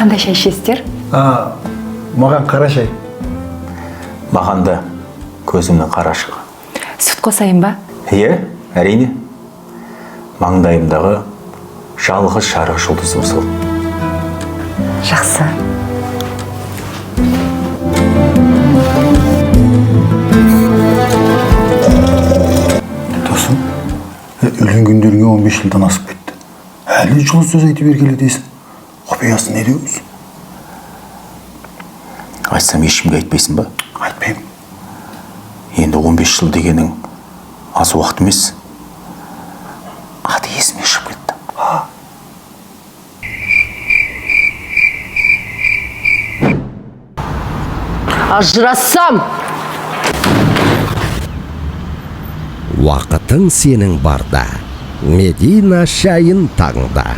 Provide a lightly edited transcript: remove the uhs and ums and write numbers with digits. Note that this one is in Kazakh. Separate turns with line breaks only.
Қандай шай ішесіздер?
А, маған қара шай.
Маған да, көзімнің қарашығы.
Сүт қосайын ба?
Иә, әрине. Маңдайымдағы жалғыз жарық жұлдызым сол.
Жақсы.
Досым, үйленгендеріңе 15 жылдан асып кетті. Әлі жылы сөз айтып еркелетесің. Құпиясы неде өзі?
Айтсам, ешкімге айтпайсың ба?
Айтпаймын.
Енді 15 жыл дегенің аз уақыт емес. Аты есіме шығып кетті.
Ажырассам!
Уақытың сенің барда. Медина шайын таңда.